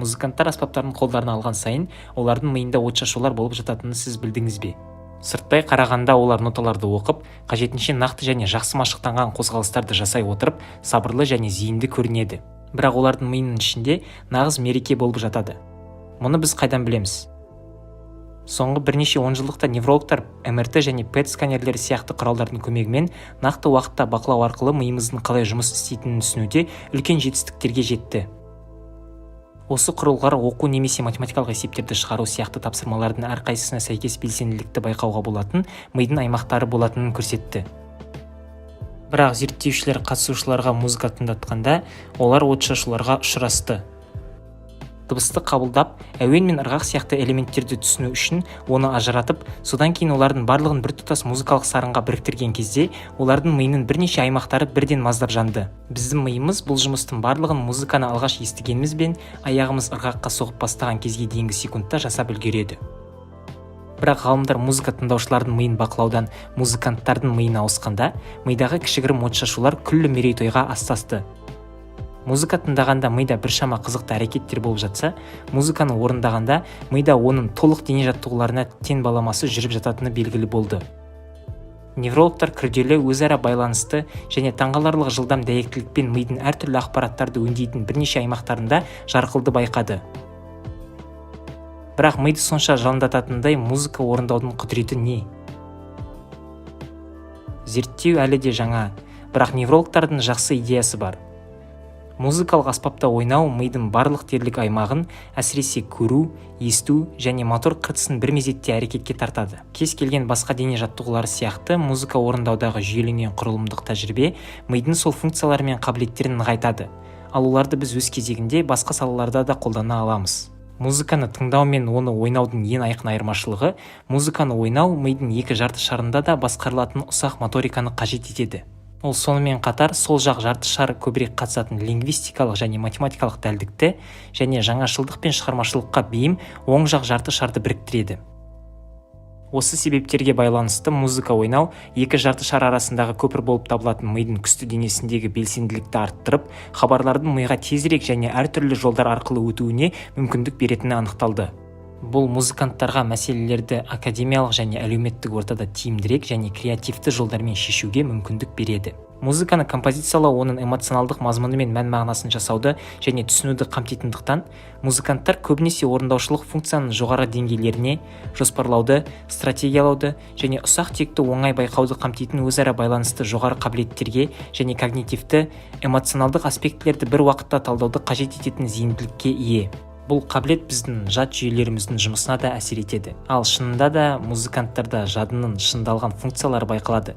Музыканттар аспаптарын қолдарына алған сайын олардың миында отшашулар болып жататынын сіз білдіңіз бе? Сырттай қарағанда, олар ноталарды оқып, қажетінше нақты және жақсы машықтанған қозғалыстарды жасай отырып, сабырлы және зейінді көрінеді. Бірақ олардың миының ішінде нағыз мереке болып жатады. Мұны біз қайдан білеміз? Соңғы бірнеше онжылдықта неврологтар МРТ және ПЭТ сканерлері сияқты құралдардың көмегімен нақты уақытта бақылау арқылы миымыздың қалай жұмыс істейтінін түсінуде үлкен жетістіктерге жетті. Осы құрылғылар оқу немесе математикалық есептерді шығару сияқты тапсырмалардың әрқайсысына сәйкес белсенділікті байқауға болатын мидың аймақтары болатынын көрсетті. Бірақ зерттеушілер қатысушыларға музыка тыңдатқанда, олар отшашуларға ұшырасты. Дыбысты қабылдап, әуен мен ырғақ сияқты элементтерді түсіну үшін оны ажыратып, содан кейін олардың барлығын біртұтас музыкалық сарынға біріктірген кезде, олардың миының бірнеше аймақтары бірден маздап жанды. Біздің миымыз бұл жұмыстың барлығын музыканы алғаш естігенімізбен аяғымыз ырғаққа соғып бастаған кезге дейінгі секундта жасап үлгереді. Бірақ ғалымдар музыка тыңдаушылардың миын бақылаудан музыканттардың миына ауысқанда, мидағы кішігірім отшашулар күллі мерейтойға астасты. Музыка тыңдағанда мида біршама қызықты әрекеттер болып жатса, музыканы орындағанда мида оның толық дене жаттығуларына тең баламасы жүріп жататыны белгілі болды. Неврологтар күрделі, өзара байланысты және таңғаларлық жылдам дәйектілікпен мидың әртүрлі ақпараттарды өңдейтін бірнеше аймақтарында жарқылды байқады. Бірақ миды сонша жалындататындай музыка орындаудың құдіреті не? Зерттеу әлі де жаңа, бірақ неврологтардың жақсы идеясы бар. Музыкалық аспапта ойнау мидың барлық дерлік аймағын, әсіресе көру, есту және мотор қыртысын бір мезетте әрекетке тартады. Кез келген басқа дене жаттығулары сияқты, музыка орындаудағы жүйеленген құрылымдық тәжірибе мидың сол функциялары мен қабілеттерін нығайтады. Ал оларды біз өз кезегінде басқа салаларда да қолдана аламыз. Музыканы тыңдау мен оны ойнаудың ең айқын айырмашылығы: музыканы ойнау мидың екі жарты шарында да басқарылатын ұсақ моториканы қажет етеді. Ол сонымен қатар сол жақ жарты шар көбірек қатысатын лингвистикалық және математикалық дәлдікті және жаңашылдық пен шығармашылыққа бейім оң жақ жарты шарды біріктіреді. Осы себептерге байланысты музыка ойнау екі жарты шар арасындағы көпір болып табылатын мидың күсті денесіндегі белсенділікті арттырып, хабарлардың миға тезірек және әртүрлі жолдар арқылы өтуіне мүмкіндік беретіні анықталды. Бұл музыканттарға мәселелерді академиялық және әлеуметтік ортада тиімдірек және креативті жолдармен шешуге мүмкіндік береді. Музыканы композициялау оның эмоционалдық мазмұны мен мән-мағынасын жасауды және түсінуді қамтитындықтан, музыканттар көбінесе орындаушылық функцияның жоғары деңгейлеріне, жоспарлауды, стратегиялауды және ұсақ-түйекті оңай байқауды қамтитын өзара байланысты жоғары қабілеттерге және когнитивті, эмоционалдық аспектілерді бір уақытта талдауды қажет ететін зейінділікке ие. Бұл қабілет біздің жад жүйелеріміздің жұмысына да әсер етеді. Ал шынында да, музыканттарда жадының шыңдалған функциялары байқалады.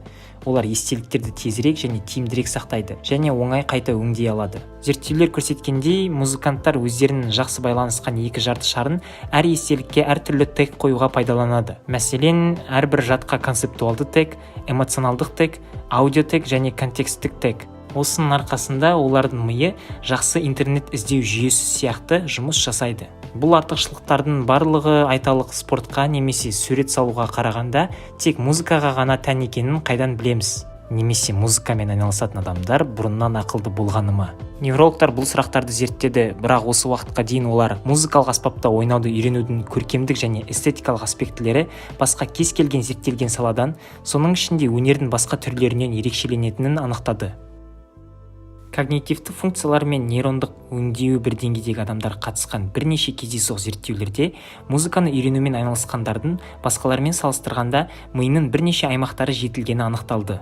Олар естеліктерді тезірек және тиімдірек сақтайды және оңай қайта өңдей алады. Зерттеулер көрсеткендей, музыканттар өздерінің жақсы байланысқан екі жарты шарын әр естелікке әртүрлі тег қоюға пайдаланады. Мәселен, әрбір жадқа концептуалды тег, эмоционалдық тег, аудио тег және контексттік тег. Осының арқасында олардың миы жақсы интернет іздеу жүйесі сияқты жұмыс жасайды. Бұл артықшылықтардың барлығы, айталық, спортқа немесе сурет салуға қарағанда тек музыкаға ғана тән екенін қайдан білеміз? Немесе музыкамен айналысатын адамдар бұрыннан ақылды болғаны ма? Неврологтар бұл сұрақтарды зерттеді, бірақ осы уақытқа дейін олар музыкалық аспапта ойнауды үйренудің көркемдік және эстетикалық аспектілері басқа кез келген зерттелген саладан, соның ішінде өнердің басқа түрлерінен ерекшеленетінін анықтады. Когнитивті функциялар мен нейрондық өңдеуі бір деңгейдегі адамдар қатысқан бірнеше кездейсоқ зерттеулерде музыканы үйренумен айналысқандардың басқалармен салыстырғанда миының бірнеше аймақтары жетілгені анықталды.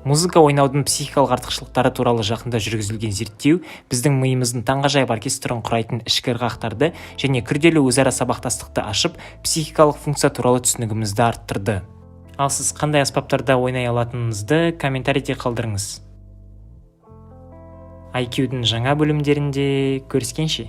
Музыка ойнаудың психикалық артықшылықтары туралы жақында жүргізілген зерттеу біздің миымыздың таңғажайып оркестрін құрайтын ішкі ырғақтарды және күрделі өзара сабақтастықты ашып, психикалық функция туралы түсінігімізді арттырды. Ал сіз қандай аспаптарда ойнай алатыныңызды комментарийде қалдырыңыз. IQ-дің жаңа бөлімдерінде көріскенше!